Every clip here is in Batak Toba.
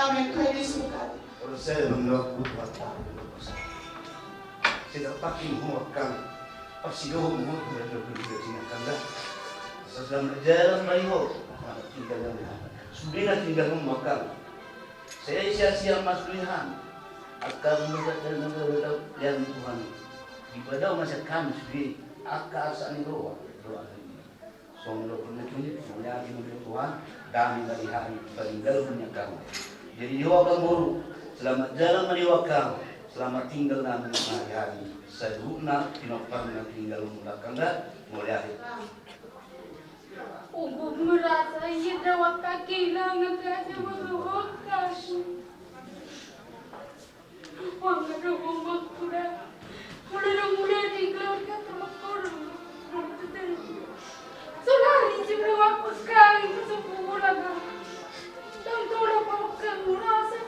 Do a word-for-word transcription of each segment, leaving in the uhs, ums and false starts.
Amin. Rai di surga. Olo, sai mandok buat apa? Sida pakin ho akkang. Pas sidohot ho tu dalam dunia sini akkang da. Selamat jalan ma di ho. Selamat tinggal yang sudah tinggal ho akkang. Sai sia-sia ma sude hami. Angka rumah dan negara yang Tuhan. Di padao masa kami sude angka asa ni roha. Doa. Songon dohot na tuni, songon i ma di Tuhan, dame ma di hami, paninggalhon ni angka. Jadi di ho angka boru, selamat jalan ma di ho angka, selamat tinggal nami ma di hami. Saluhutna, pinompar na tinggal mula kangga, mulai akhir. Ugut merasa ia dawat kehilangan kasih. Uang ada uang kuda. Mulai dong mulai di keluarga terlalu kurang. Solari juga waktu sekali ke sepuluh lagi. Dan kalau mau ke merasa.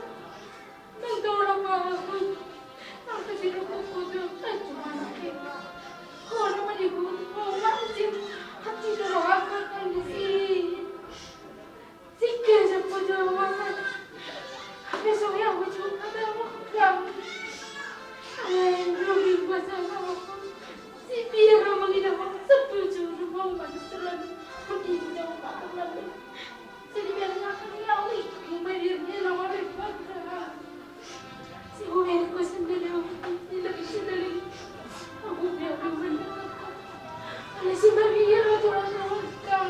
Dan kalau mau aku. Aku tidak kukutuk. Cuma anak kita. Kalau mau dibutuh mau wajib. Hati kalau aku akan di sini. Singkir sapo jawaban. Besok ya, ujung kata wakam. Alai rugi kuasa wakam. Si biar mangina wakam setuju rumah umat selalu. Mungkin jauh wakam lagi. Jadi biar ngakan ya, ui. Mumai dirinya nama repot. Si Uber ku sendiri, aku tidak bisa dari. Aku biar mendapat. Alai si Maria, Tuhan, wakam.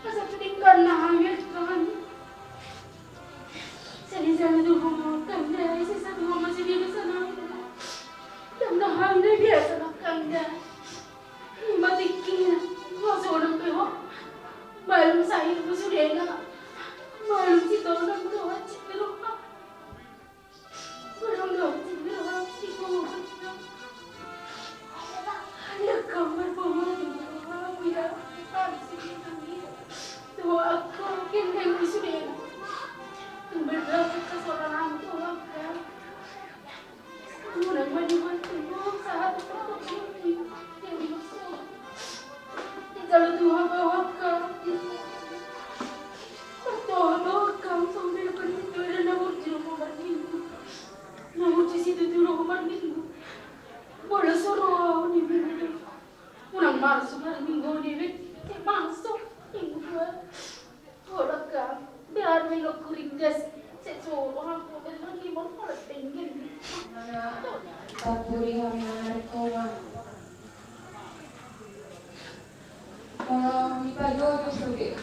Asa peningkan na hami Tuhan. Sani sani tu rumah tangga, isi satu rumah sini di sana. Dan na hami biasa makan dah. Mati kira, masuk orang peho. Malum saya masuk dia. Malum si tolong doa cik rumah. Jalo Tuhan, bahwa kau berdoa, bahwa kau sambil berdoa dan namun di rumah minggu, namun di situ di rumah minggu, bola suruh di minggu, unang masuk hari minggu di minggu, masuk minggu dua. Hola ka, biar melo kuringgas. Sesuruh aku dan lagi mau hola pengen. Tapuri hami anak koma. Hola mi pajojo sude.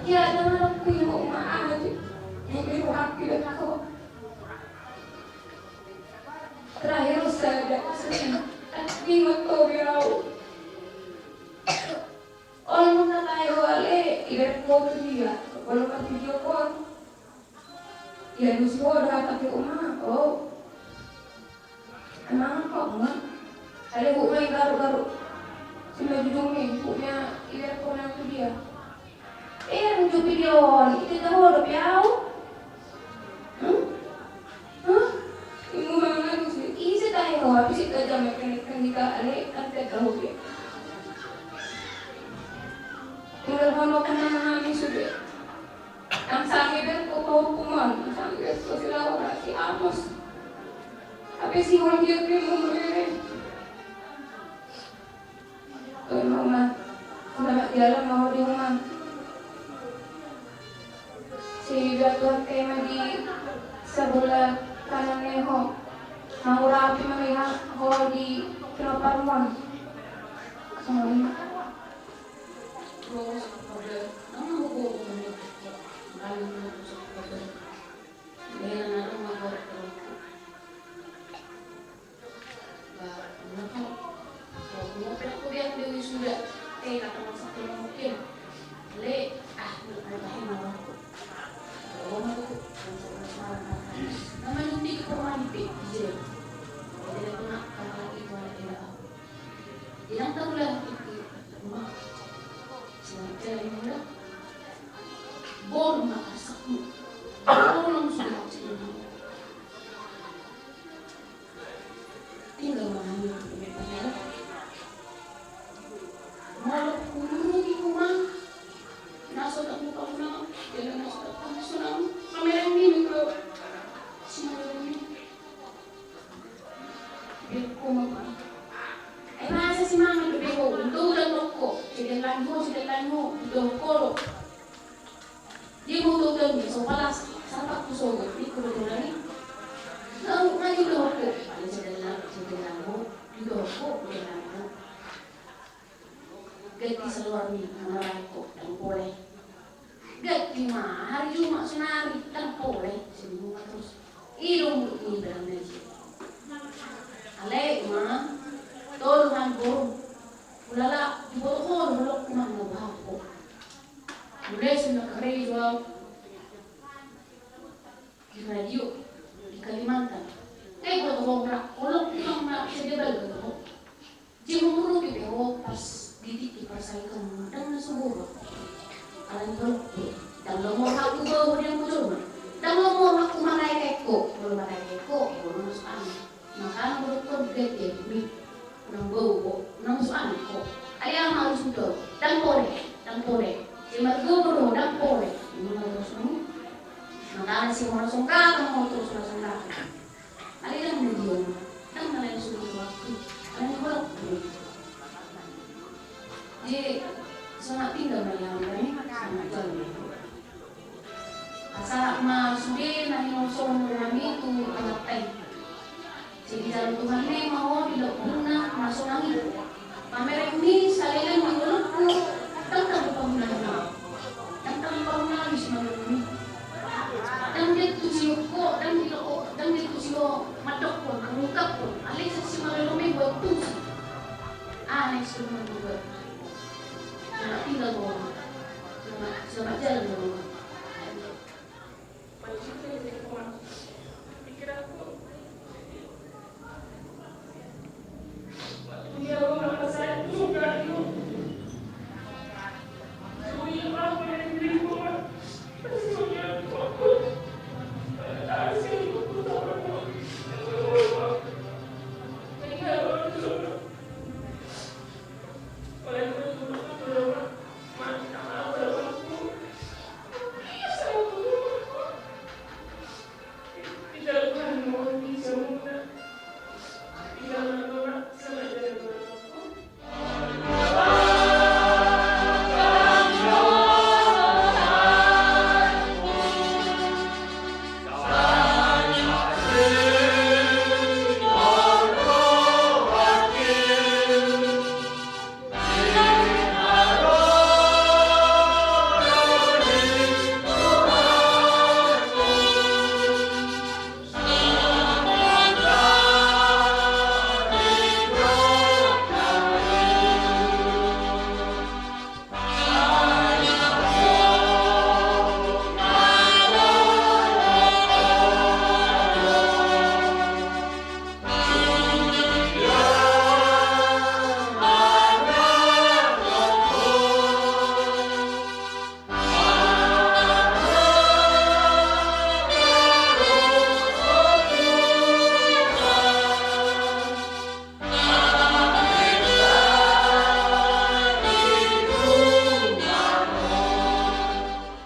Iya, ada anak ku yang mau maaf aja. Ini aku tidak tahu. Terakhir saya ada sedih. Ingat kau biar. Olo mangkatai ho ale, iberek ho tu dia, olo marvideo call. Ia lusi ho do hata ke uma, o. Emang apa uma? Ale huk ma i garu-garu. Si majujung i, huk ma iberek ho nang tu dia. E, nunjuk video on, ite tahu do piau. Hmm? Hah? Imu mangalusi, ise tahe ho, habis itu aja makan ikan di kale, kan tidak tahu dia. Tinggal hono kena nangis sudah. Yang sangi ben kau tahu kuman, yang sangi ben kau sila orang si Amos. Habis si Hol dia ke mau merere. Oi, Mama. Selamat jalan, Mama, di rumah. Si Datuan Tema di sebelah kanan Neho. Mau rapi melihat ho di Kinoparmon. Assalamualaikum. Ba, na ho. Ba, na ho. Ba, na ho, pelaku dia ambil wisuda. Eh, kata masa kena mungkin. Le, ah, na, na, tahe na ho. Oh, na ho. Na mandi ke rumah di pe, di sini. Tinggal ma hami. Molo huurupi ho ma, na so tanggung panggunam, jala na so tanggung panggunam, pamereng ni do. Simanganon ni. Biar ho ma. Ai masa simangan do ho, untung udah toko, jadi lagi ho, jadi lagi ho, udah ho. Dia mau tahu tahu ni, so palas, sapat ku sogo, ni ku tahu tahu ni. Tahu, nanti udah ho, ada jadi lagi, jadi lagi ho, udah ho, udah lagi ho. Ganti saluar ni, na maraek ho, ndang pola. Ganti ma, hari Jumat sonari, ndang pola, sian Jumat terus. I do mulu ni barang na i. Alai ma, tolu hami boru. Hulala, diboto ho do holongku manang na boha ho. Mulai sian na karejo au. Di radio, di Kalimantan. Nunga diboto ho ra, holongku manang na sadia balga do ho. Jala huurupi pe ho pas di tingki parsahitehon, ndang na so boha. Alani holongku, ndang lomo hakku boha ho di angka jolma. Ndang lomo hakku maraek ho, molo maraek ho, molo masuk angin. Makana hudokhon ganti ni, unang boha ho, unang masuk angin ho. Ai aha ma alusi do, ndang pola, ndang pola. Sai margogo do ho, ndang pola. Ima na torus ni. Makana sai molo songgatan ho, torus na songgatan. Alai ndang na dia, ndang na lain sude tu waktu. Alani holongku. Jadi, selamat tinggal ma di hami, selamat jalan. Asa ma sude na hinaholongan ni hami tu Amanta i. Jadi jalo Tuhan i ma ho di lambungna na sonang i. Pamereng ni saleleng ni ngolungku, ndang tanggung panggunam. Ndang tanggung panggunam i simanganon i. Ndang dia tusi ho, ndang dia ho, ndang dia tusi ho mandokhon, mangungkaphon. Alai simanganon i buat tusi. Aneh simanganon i buat. Selamat tinggal ma ho. Selamat, selamat jalan ma ho.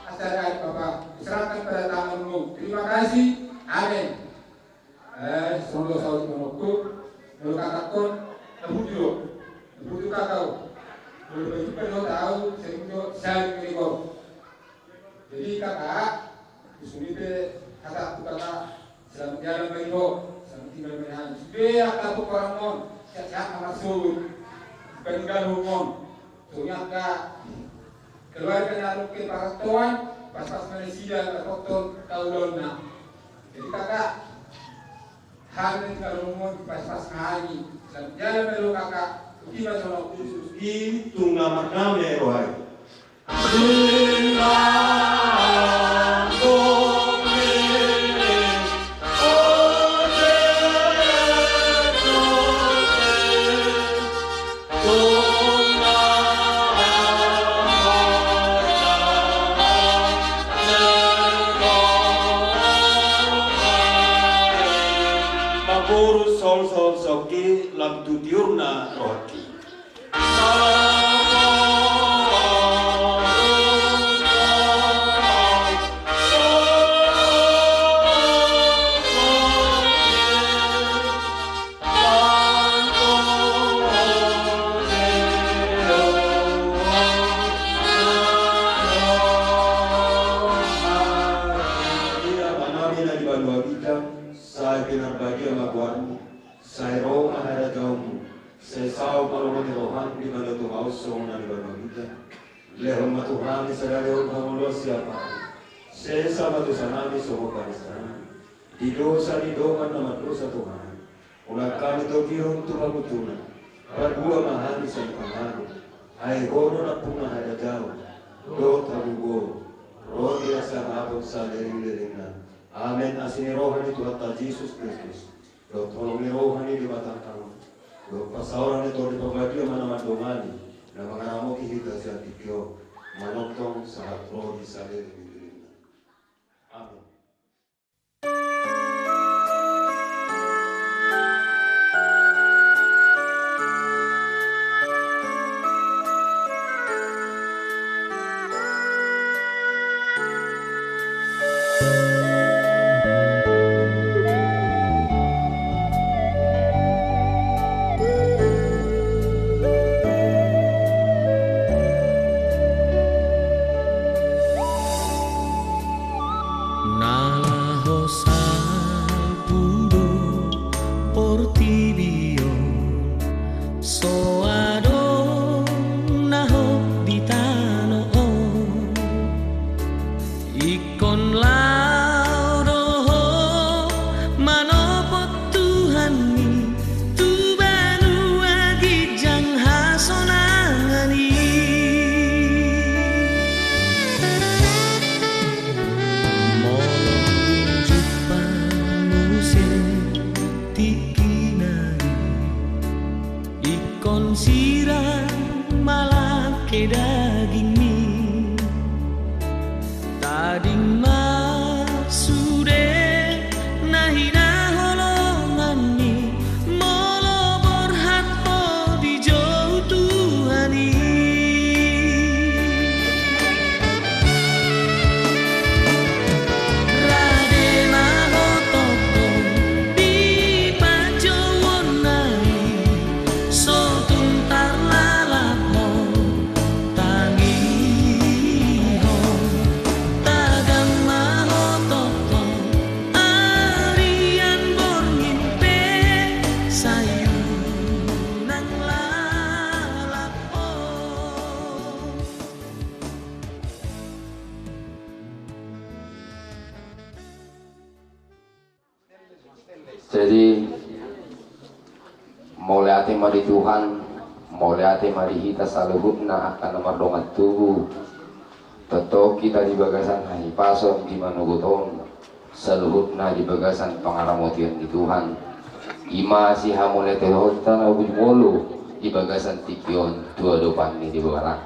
Acara apa? Serahkan pada tanganmu. Terima kasih. Amin. Eh, songon do saut manokku, molo kakakkon, na butuh do. Na butuh kakak. Molo baju pe do tahu, sering do, saling meligor. Jadi kakak, disini pe, kata aku kakak, selamat jalan bagi ho, selamat tinggal bagi hami. Sude angka pokok on, sehat-sehat ma marsogot. Peninggal ho on. Songon i angka keluarga na adong pe parantoan, paspas ma nasida, parantoan kaulaonna. Jadi kakak, hami na tinggal on, paspas ma hami. Selamat jalan ma i do kakak. Uti ma songon khusus i. Tung na marnami roha i. Solsol songki lam tu tiurna rohangki. Ia manami na di banua bintang, sai pinarbadia ma goarmu, sai ro ma harajaonmu, sai saut ma lomo ni roham di banua tonga on songon na di banua bintang. Lehon ma tu hami sadari on hangoluan siapari. Sesa ma dosanami songon panesanami di dosa ni dongan na mardosa tu hami. Unang hami togihon tu pangunjunan. Palua ma hami sian pangago. Ai Ho do nampuna harajaon dohot hagogoon, ro di hasangapon saleleng ni lelengna. Amen. Asi ni roha ni Tuhanta Jesus Kristus, dohot holong ni roha ni Debata Ama, dohot parsaoran ni Tondi Parbadia ma na mandongani, na mangaramoti hita sian tingki on, manongtong sahat ro di saleleng ni lelengna. Amen. Na laho salpu do portibi on, so adong na hot di tano on. Ingkon laho do ho manopot Tuhanmi tu banua ginjang hasonangan i. Molo jumpa muse tingkina i, ingkon sirang ma lae dagingmi. Tading ma sude na hinaholonganmi, molo borhat ho dijou Tuhan i. Rade ma ho tongtong di panjouonna i, so tung tarlalap ho tangihon. Tagam ma ho tongtong arian borngin pe, sai unang lalap ho. Jadi, mauliate ma di Tuhan, mauliate ma di hita saluhutna angka na mardongan tubu. Tongtong hita di bagasan hahipason di manogot on, saluhutna di bagasan pangaramotion ni Tuhan. I ma sihamauliatehonta na umjumolo di bagasan tingki on tu adopan ni Debata.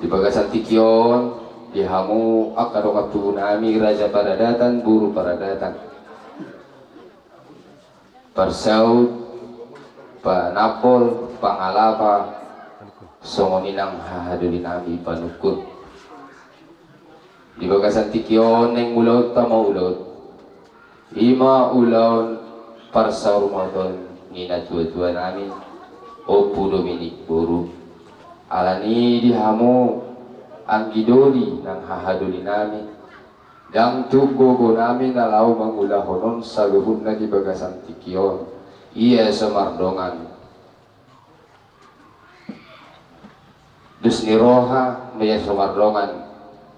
Di bagasan tingki on, di hamu angka dongan tubu nami, raja paradatan, boru paradatan, parsaut, panampol, pangalapa, songon i nang hahadoli nami panungkun. Di bagasan tingki on naeng ulaonta ma ulaon. I ma ulaon parsaurmauton ni natuatua nami, Ompu Dominik boru. Alani di hamu anggi doli nang hahadoli nami, ndang tung gogo nami na laho mangulahon on saluhutna di bagasan tingki on. Ia so mardongan dos ni roha ma ia so mardongan,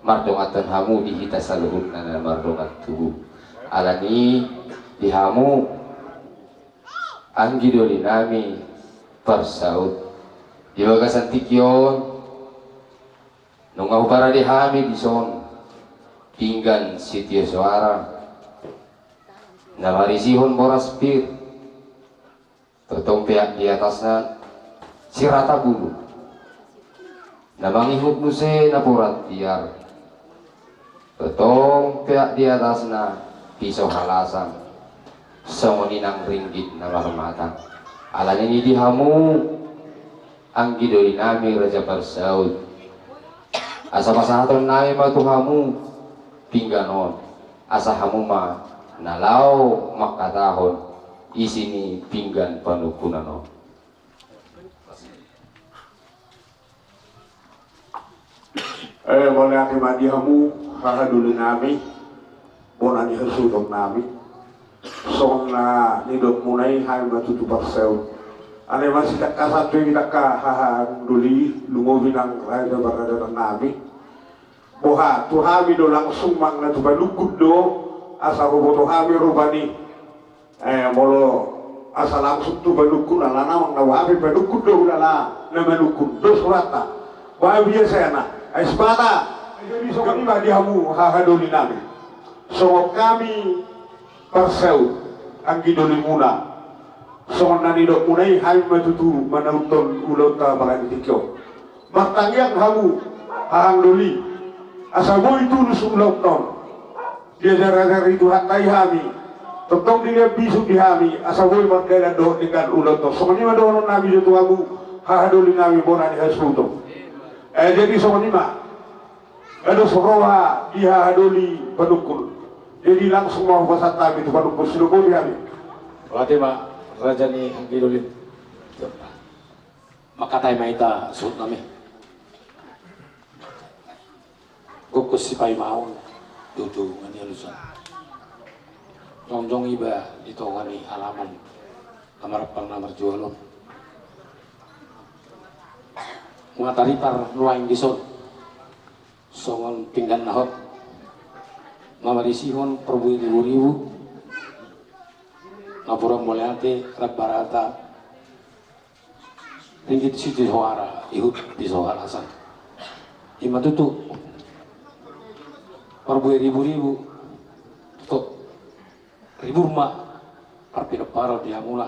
mardonganhon hamu di hita saluhutna na mardongan tubu. Alani di hamu anggi doli nami parsaut, di bagasan tingki on nunga huparade hami dison pinggan sitio soara na marisihon boras pir. Tongtong pe di atasna sirata bulu, na mangihut muse napuran tiar. Tongtong pe di atasna piso halasan, Songon i nang ringgit na marmata. Alani i di hamu anggi doli nami raja Parsaud, asa pasahaton nami ma tu hamu pinggan on, asa hamu ma na laho mangkatahon isi ni pinggan panungkunan on. Eh, mauliate ma di hamu haha doli nami, bona ni hasuhuton nami. Songon na nidokmuna i, hami ma tutu Parsaud. Alai masitangkasan tu i di angka haha doli, lumobi nang raja paradaton nami. Boha, tu hami do langsung manang na tu panungkun do, asa huboto hami rupani. Eh, molo asa langsung tu panungkun, alana manang na boha pe panungkun do hulala na manungkun do suratta. Boha biasana, ai sipata. Jadi songon i ma di hamu haha doli nami. Songon hami Parsaud, anggi dolimuna, songon na nidokmuna i, hami ma tutu manauthon ulaonta apala di tingki on. Martangiang hamu haha doli, asa boi tulus ulaonta on. Diajar-ajari Tuhanta i hami, tongtong dilehon bisuk di hami, asa boi mardalan dohot denggan ulaonta on. Songon i ma dohonon nami jo tu hamu haha doli nami, bona ni hasuhuton. Eh, jadi songon i ma. Gados roha di haha doli panungkun. Jadi langsung ma hupasahat hami tu panungkun, sidok boti hami. Mauliate ma raja ni anggi doli. Mangkatai ma hita suhut nami. Gokhon sipaimaon, tutu ngani alusan. Jongjong iba di tonga ni alaman na marampang na marjual on. Nunga taripar nuaeng dison songon pinggan na hot, mamarisihon parbue ribu-ribu, napuran mauliate, rap barata, ringgit sitio soara, ihut pisau halasan. I ma tutu, parbue ribu-ribu, tutu. Ribur ma parpinomparon di hamuna.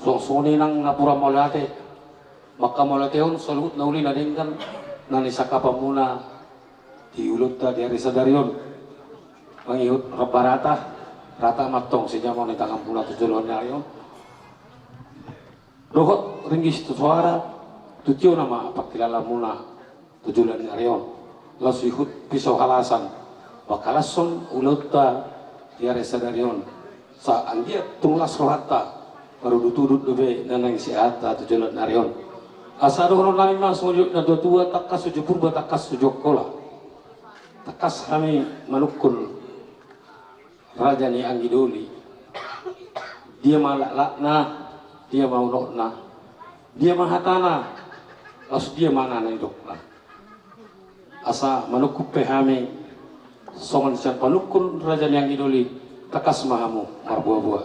Suang songon i nang napuran mauliate, manghamauliatehon saluhut na uli na denggan na nisangkapanmuna di ulaonta di ari sadari on. Mangihut rap barata, rata ma antong sijamoan ni tanganmuna tu joloan ni ari on. Dohot ringgit sitio soara, tu tiona ma pangkilalamuna tu joloan ni ari on. Laos ihut pisau halasan manghalashon ulaonta di ari sadari on. Sai anggiat tung las rohanta, marudut-udut dope na naeng siahatta tu joloan ni ari on. Asa dohonon nami ma songon nidok ni natua-tua, tangkas uju Purba, tangkas uju Angkola. Tangkas hami manungkun raja ni anggi doli. Dia ma laklakna, dia ma unokna, dia ma hatana, laos dia ma na nidokna. Asa manungkun pe hami songon sian panungkun raja ni anggi doli, tangkas ma hamu marboa-boa.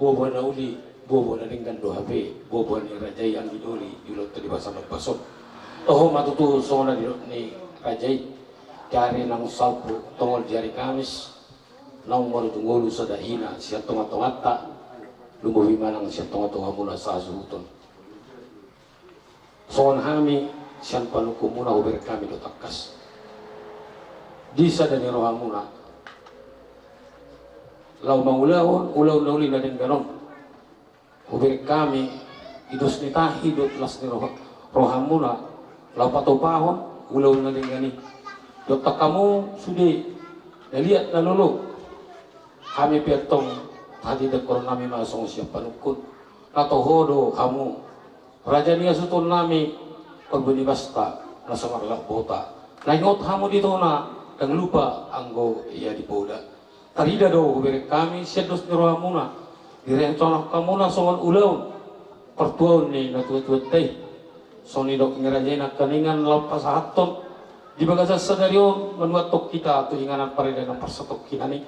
Boa-boa na uli, boa-boa na denggan do hape boa-boa ni raja i anggi doli di ulaonta di bagasan ombas on. Toho ma tutu songon na nidok ni raja i, di ari naung salpu tongol di ari Kamis, naung marujung ngolu sada hina sian tonga-tonganta, lumobi ma nang sian tonga-tongamuna sahasuhuton. Songon hami sian panungkunmuna, hubereng hami do tangkas di sada ni rohamuna laho mangulahon ulaon na uli na denggan on. Hubereng hami di dos ni tahi dohot las ni roha, rohamuna laho patupahon ulaon na denggan i. Dohot hamu sude na liat na lolo, hami pe antong tahatindanghonon nami ma songon sian panungkun. Na toho do hamu raja ni hasuhuton nami, parbue ni basta na so marlak bota. Na ingot hamu di tona, ndang lupa anggo ia di poda. Tarida do hubereng hami sian dos ni rohamuna, direncanahon hamuna songon ulaon partuaon ni natua-tuanta i. Songon nidok ni raja i nangkiningan, laho pasahathon di bagasan sadari on, manuathon hita tu inganan parida na parsatongkinan i,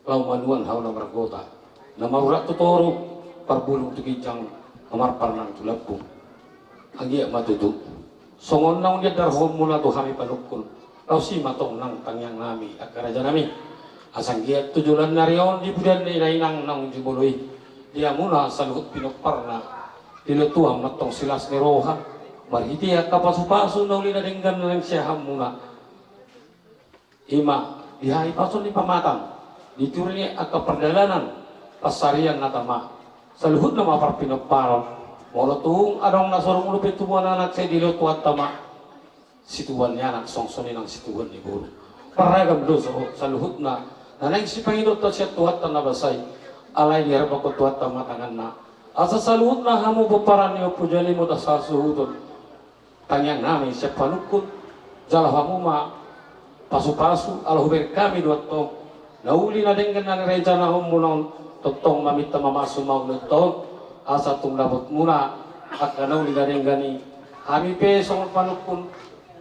laho manuan hau na margota, na marurat tu toru, parbulung tu ginjang, na marparnang tu lambung. Anggiat ma tutu songon naung niandarhonmuna tu hami panungkun, laos i ma antong nang tangiang nami, angka raja nami. Asa anggiat tu joloan ni ari on, di pudian ni dainang naung jumolo i, di hamuna saluhut pinomparna, dilehon Tuhan ma antong silas ni roha marhite angka pasu-pasu na uli na denggan na naeng siahaonmuna. I ma di hahipason ni pamatang, di tiur ni angka pardalanan, Pansarian na tama, saluhutna ma parpinomparon. Molo tung adong na so ro molo pe tubuan anak sai dilehon Tuhanta ma situbuan ni anak, songon i nang situbuan ni boru. Parragam do so saluhutna na naeng sipangidoanta sian Tuhanta na basa i. Alai diharapkon Tuhanta ma tanganna asa saluhutna hamu pomparan ni Ompu Jalimut asa hasuhuton tangiang nami sian panungkun. Jalo hamu ma pasupasu ala hubereng hami do antong na uli na denggan na nirencanahonmuna on. Tongtong maminta mamasu ma ulaonta on asa tung dapotmuna angka na uli na denggan i. Hami pe songon panungkun,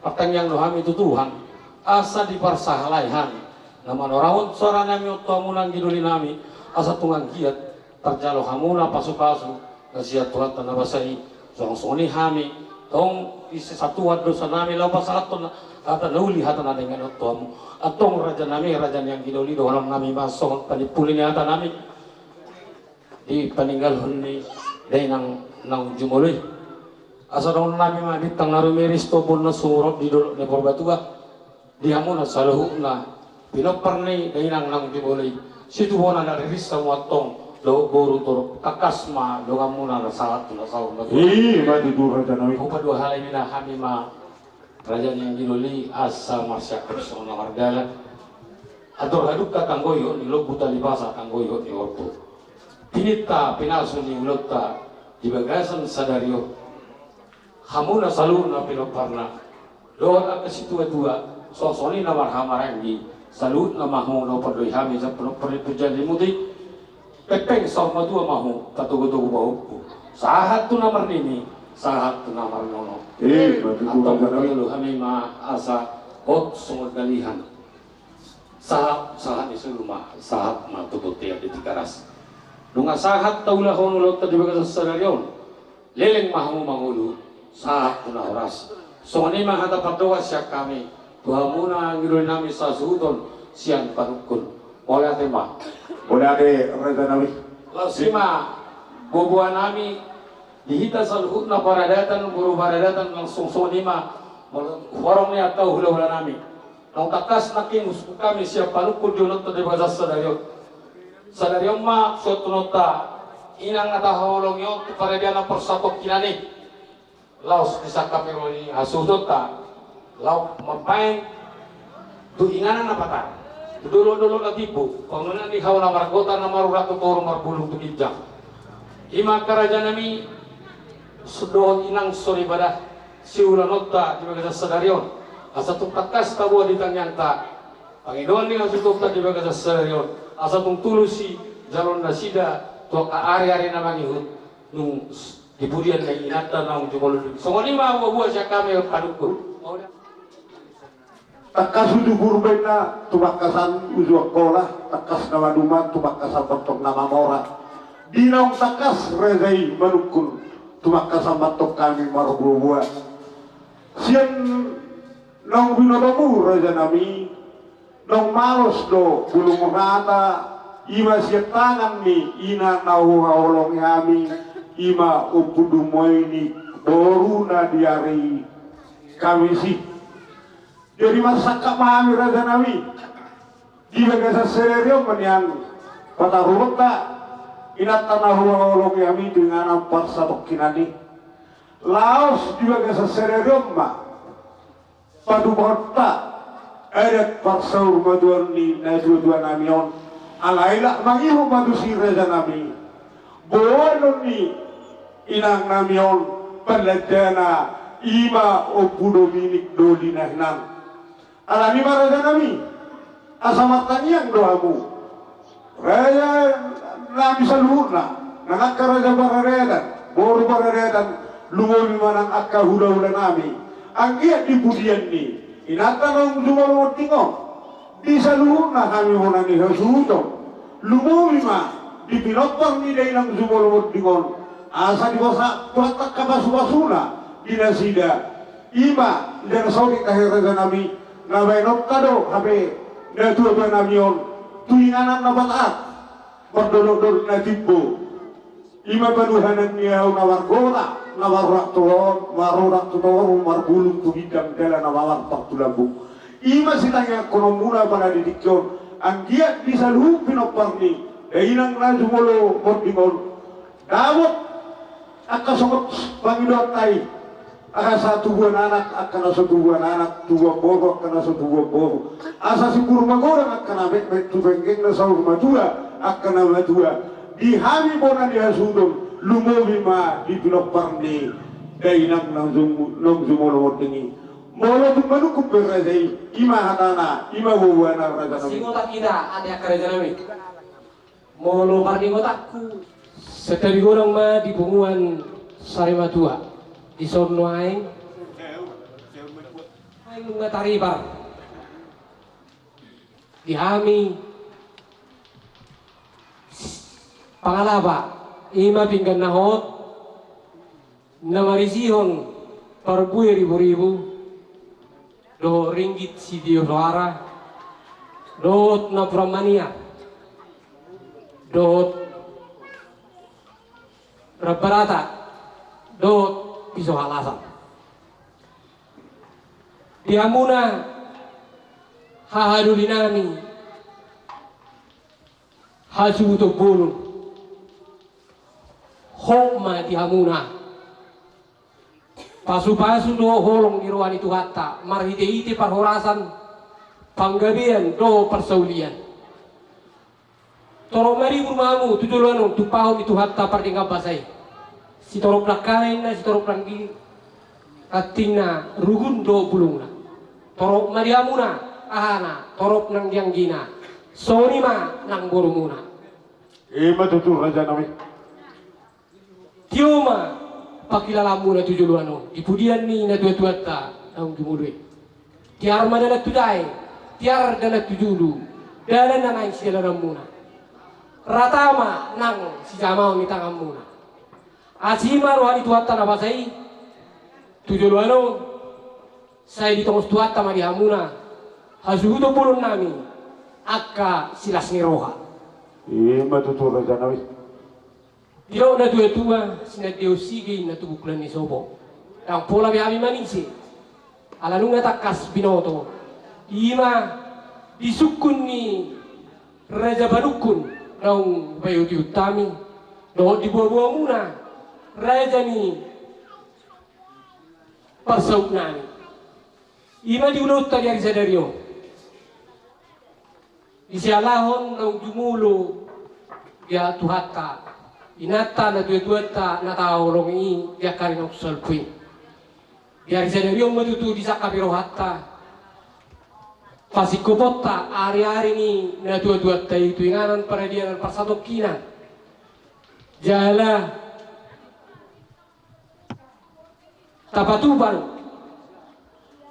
martangiang do hami tu Tuhan asa diparsahalai hami na manorahon soara nami on tu hamuna anggi doli nami, asa tung anggiat tarjalo hamuna pasupasu na sian Tuhanta na basa i. Songon songon i hami tong ise satuan dosa nami laho pasahathon hata na uli hata na denggan on tu hamu. Antong raja nami, raja ni anggi doli, dohonon nami ma songon panimpuli ni hata nami di paninggalhon ni dainang naung jumolo i. Asa dohonon nami ma bintang na rumiris tu ombun na sumurop di dolok ni Purbatua. Di hamuna saluhutna pinompar ni dainang naung jumolo i, situbuan na riris hamu antong dohot boru, torop tangkas ma donganmuna na sahat tu na saur matua. I ma tutu raja nami. Hupaduahalai ma hami ma raja ni anggi doli asa marsiangkup songon na mardalan. Andor hadungka tanggo ihot ni lombu, tali basa tanggo ihot ni horbo. Tininta pinasu ni ulaonta di bagasan sadari on. Hamuna saluhutna pinomparna dohot angka situatua, songon songon i na marhahamaranggi, saluhutna ma hamu na hupandoi hami sian pinompar ni Ompu Jalimut i. Pengpeng saur matua ma hamu, patogutogu pahompu, sahat tu na marnini, sahat tu na marnono. Eh, betul. Antong pajalo hami ma asa hot songon dalihan. Sahat, sahat ni solu ma, sahat ma tu bontean di Tigaras. Nunga sahat taulahon ulaonta di bagasan sadari on, leleng ma hamu mangolu, sahat tu na horas. Songon i ma hata pandohan sian hami tu hamuna anggi doli nami sasuhuton sian panungkun. Mauliate ma. Mauliate raja nami. Laos i ma boaboa nami di hita saluhutna paradatan, boru paradatan, laos songon i ma molo huarong ni angka hulahula nami. Naung tangkas nangkin husungkun hami sian panungkun di ulaonta di bagasan sadari on. Sadari on ma suantunonta inang na tahaholongi on tu paradiana parsatongkinan i. Laos disangkapi ro ni hasuhutonta laho mambahen tu inganan na patar, tu dolok-dolok na timbo, pangungunan ni hau na margota na marurat tu toru marbulung tu ginjang. I ma angka raja nami dohot inang soripada siulaonta di bagasan sadari on, asa tung tangkas taboan di tangiangta pangidoan ni hasuhutonta di bagasan sadari on, asa tung tulus i jaloon nasida tu angka ari-ari na mangihut nung s-, di pudian ni inanta naung jumolo i. Songon i ma boaboa sian hami panungkun. Tangkas uju Purba inna, tumangkasan uju Angkola, tangkas na maduma tumangkasan ma antong na mamora. Di naung tangkas raja i manungkun, tumangkasan ma antong hami marboaboa. Sian naung binotomu raja nami, naung malos do bulung hata, i ma sian tangan ni inang na huhaholongi hami, i ma Ompu Dumoi ni boruna di ari Kamis i. Jadi marsangkap ma hami raja nami, di bagasan sadari on ma nian pataruhonta inanta na huhaholongi hami tu inganan parsatongkinan i. Laos di bagasan sadari on ma patumahonta adat parsaurmatuaon ni natuatua nami on. Alai laho mangihut ma tusi raja nami, boanon ni inang nami on, parlanjana i ma Ompu Dominik doli na hinan. Alani ma raja nami, asa martangiang do hamu. Raja nami saluhutna, nang angka raja paradatan, boru paradatan, lumobi ma nang angka hulahula nami. Anggiat di pudian ni inanta naung jumolo monding on, di saluhutna hami bona ni hasuhuton, lumobi ma di pinompar ni dainang jumolo monding on, asa diboan Tuhanta angka pasupasuna di nasida. I ma jala saotik tahe raja nami, na baenonta do hape natuatua nami on tu inganan na patar, mardolokdolok na timbo. I ma paduahanan ni hau na margota, na marurat tu toru, marurat tu toru, marbulung tu ginjang jala na mamarpar tu lambung. I ma sitangiangkononmuna pala di tingki on, anggiat di saluhut pinompar ni Inang na jumolo monding on, dapot angka songon pangidoanta i. Asa tubuan anak angka na so tubuan anak, tubuan boru angka na so tubuan boru. Asa simbur magodang angka na metmet, tu penggeng na saur matua angka na matua. Di hami bona ni hasuhuton, lumobi ma di pinompar ni dainang naung jumolo monding i. Molo tung manungkun be raja i, i ma hatana, i ma boaboana raja nami. Singotan hita ate angka raja nami. Molo parningotanku, santabi godang ma di punguan sarimatua. Dison nuaeng, nuaeng nunga taribar di hami pangalapa, i ma pinggan na hot na marisihon parbue riburibu, dohot ringgit sitio soara, dohot napuran maniar, dohot rambarata, dohot piso halasan. Di hamuna hahadolinami, hasuhuton bolon, hot ma di hamuna. Pasupasu dohot holong ni roha ni Tuhanta marhitehite parhorasan, panggabean dohot parsaulian. Torop maribur ma hamu tu joloan on, tumpahon ni Tuhanta pardenggan basa i. Sitorop dangkana inna, sitorop danggi rantingna, rugun dohot bulungna. Torop ma di hamuna ahana, torop nang di anggina. Songon i ma nang borumuna. I ma tutu raja nami. Tio ma pangkilalaanmuna tu joloan on di pudian ni natuatuanta naung jumolo i. Tiar ma dalan tu dae, tiar dalan tu julu, dalan na naeng sidalananmuna. Rata ma nang sijamaon ni tanganmuna. Asi ma roha ni Tuhanta na basa i tu joloan on. Sai ditongos Tuhanta ma di hamuna hasuhuton bolon nami angka silas ni roha. I ma tutu raja nami. Didok natuatua, sinandeon sige inna tu buklan ni sopo. Ndang pola be hami manise, ala nunga tangkas binoto i ma di sungkun ni raja panungkun naung hupaihutihut hami, dohot di boaboamuna raja ni parsautnami. I ma di ulaonta di ari sadari on. Di sialahon naung jumolo di Tuhanta, inanta natuatuanta na taholongi i di angka ari naung salpu i. Di ari sadari on ma tutu disangkapi rohanta pasingkoponta ariari ni natuatuanta i tu inganan paradianan parsatongkinan. Jala tapatupa do,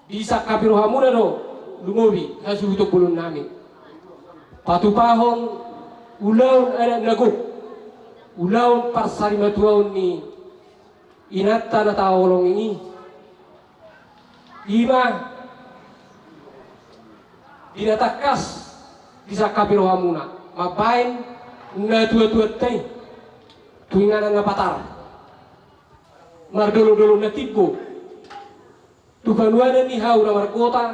disangkapi rohamuna do lumobi hasuhuton bolonnami. Patupahon ulaon adat na gok, ulaon parsarimatuaon ni inanta na taholongi i. I ma di na tangkas disangkapi rohamuna mambahen natuatuanta i tu inganan na patar. Mardolodolo na timbo tu panuanan ni hau na margota,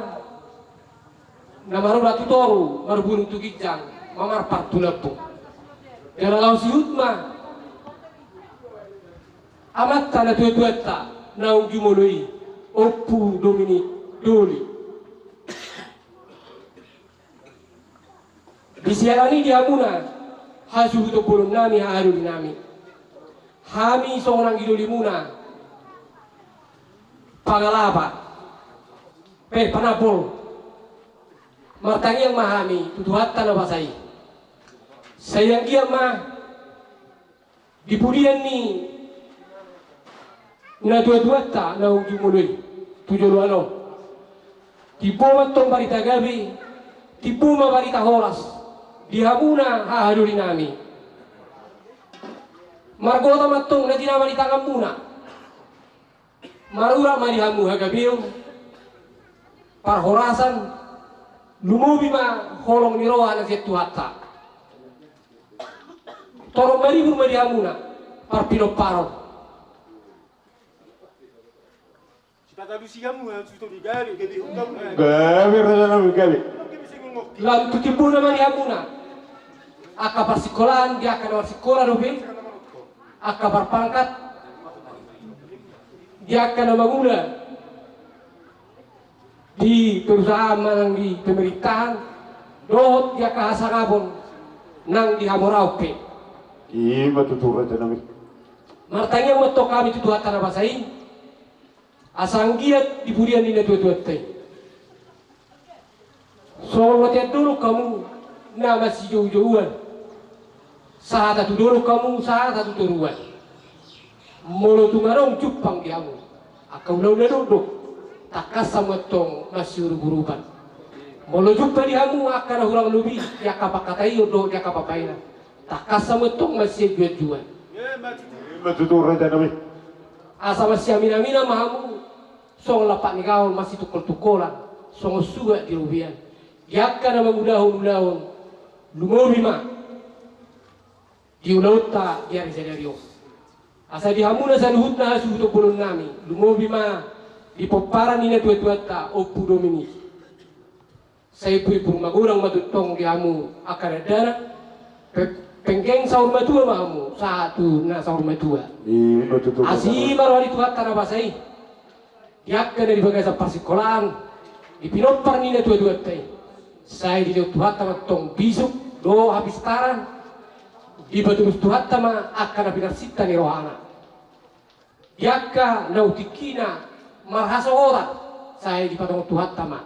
na marurat tu toru, marbunung tu ginjang, mamarpar tu lambung. Jala laos ihut ma amanta natuatuanta naung jumolo i, Ompu Dominik Doli. Di siala ni i di hamuna hasuhuton bolonnami, hahadolinami, hami songon anggi dolimuna, pangalapa, pe panabol, martangiang ma hami tu Tuhanta na basa i. Sai anggiat ma di pudian ni natuatuanta naung jumolo i tu joloan on, timbo ma antong barita gabe, timbo ma barita horas di hamuna hahadolinami. Margota ma antong na tinama ni tanganmuna. Marurat ma di hamu hagabeon, parhorasan, lumobi ma holong ni roha na sian Tuhanta. Torop maribur ma di hamuna parpinomparon. Gabe, rajanami, gabe. Lam tu timbuna ma di hamuna. angka parsikolaan di angka na marsikola dope, angka parpangkat di angka na mangula di perusahaan manang di pemerintahan, dohot di angka hasangapon nang di hamoraon pe. I ma tutu, raja nami. Martangiang ma antong hami tu Tuhanta na basa i, asa anggiat di pudian ni natuatuanta i, songon lotean dolok hamu na masijoujouan, sahata tu dolok hamu sahata tu toruan. Molo tung adong jumpang di hamu angka ulaon na dokdok, tangkas hamu antong masiurupurupan. Molo jumpa di hamu angka na hurang lobi di angka pangkataion dohot di angka pambahenan, tangkas hamu antong masianjuanjuan. I ma tutu, raja nami. Asa masiaminaminan ma hamu songon lampak ni gaol, masitungkoltungkolan songon suhat di robean di angka na mangulahon ulaon, lumobi ma di ulaonta di ari sadari on. Asa di hamuna saluhutna hasuhuton bolon nami, lumobi ma di pomparan ni natuatuanta Ompu Dominik, sai purimbur magodang ma tongtong di hamu angka dakdanak. Pe-, penggeng saur matua ma hamu sahat tu na saur matua. I ma tutu. Asi ma roha ni Tuhanta na basa i di angka na di bagasan parsikolaan, di pinompar ni natuatuanta i, sai dilehon Tuhanta ma antong bisuk dohot hapistaran. Dipatulus Tuhanta ma angka na pinarsinta ni rohana. Di angka na tingkina marhasohotan, sai dipatongon Tuhanta ma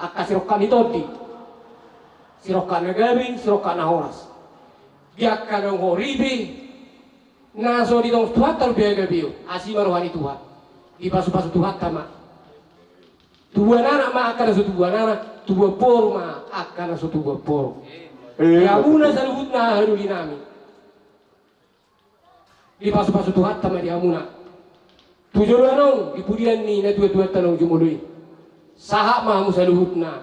angka sirongkap ni tondi, sirongkap na gabe, sirongkap na horas. Di angka naung horipe, na so ditongon Tuhanta dope hagabeon, asi ma roha ni Tuhan. Dipasupasu Tuhanta ma tubuan anak ma angka na so tubuan anak, tubuan boru ma angka na so tubuan boru. I ma tutu. Di hamuna saluhutna hahadolinami, dipasupasu Tuhanta ma di hamuna tu joloan on, di pudian ni natuatuanta naung jumolo i. Sahat ma hamu saluhutna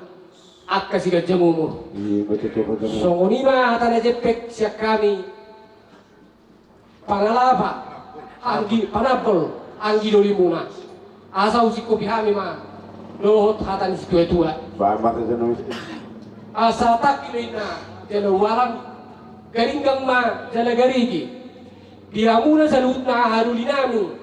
angka siganjang umur. I ma tutu, raja nami. Songon i ma hata na jempek sian hami, pangalapa anggi, panambol anggi dolimuna. Asa husingkopi hami ma dohot hata ni situatua. Bahen ma, raja nami. Asa tangki do inna jala ualang, garinggang ma jala garigi. Di hamuna saluhutna hahadolinami,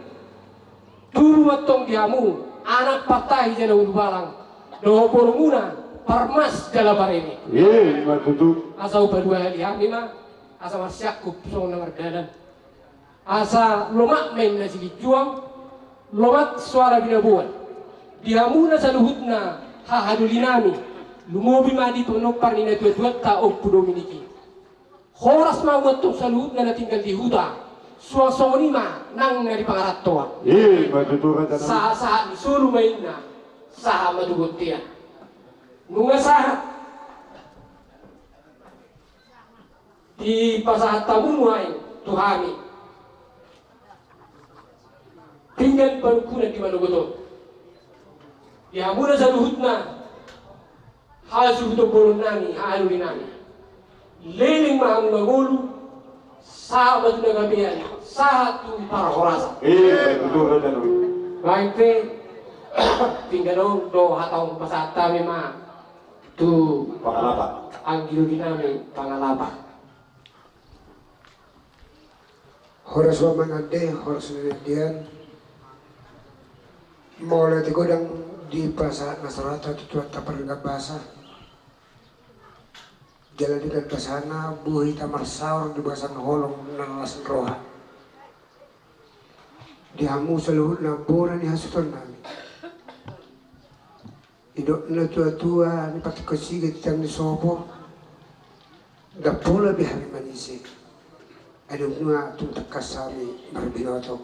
tubu ma antong di hamu anak partahi jala ulubalang dohot borumuna parmas jala pareme. I ma tutu. Asa hupaduahali hami ma asa marsiangkup songon na mardalan. Asa lomak ma inna silinjuang, lomak soara binaboan. Di hamuna saluhutna hahadolinami, lumobi ma di pinompar ni natuatuanta Ompu Dominik i. Horas ma hamu antong saluhutna na tinggal di huta, suang songon i ma nang na di pangarantoan. I ma tutu, raja nami. Sahatsahat ni solu ma inna, sahat ma tu bontean. Nunga sahat dipasahat hamu nuaeng tu hami pinggan panungkunan di manogot on. Di hamuna saluhutna hasuhuton bolon nami, hahadolinami, leleng ma hamu mangolu, sahat ma tu na gabean, sahat tu parhorasan. I ma tutu, raja nami. Bahen pe pinggan on dohot hata on pasahat hami ma tu pangalapa, anggi dolinami pangalapa. Horas ma, amang ande, horas ma, inandean. Mauliate godang dipasahat na sarohanta tu Tuhanta pardenggan basa. Jala denggan basana boi hita marsaor di bagasan holong na las ni roha. Di hamu saluhutna bona ni hasuhuton nami. Didok natuatua, ni patikon siga di tangan ni sopo, ndang pola be hami manise. Ai dung nunga tung tangkas hami marbinoto.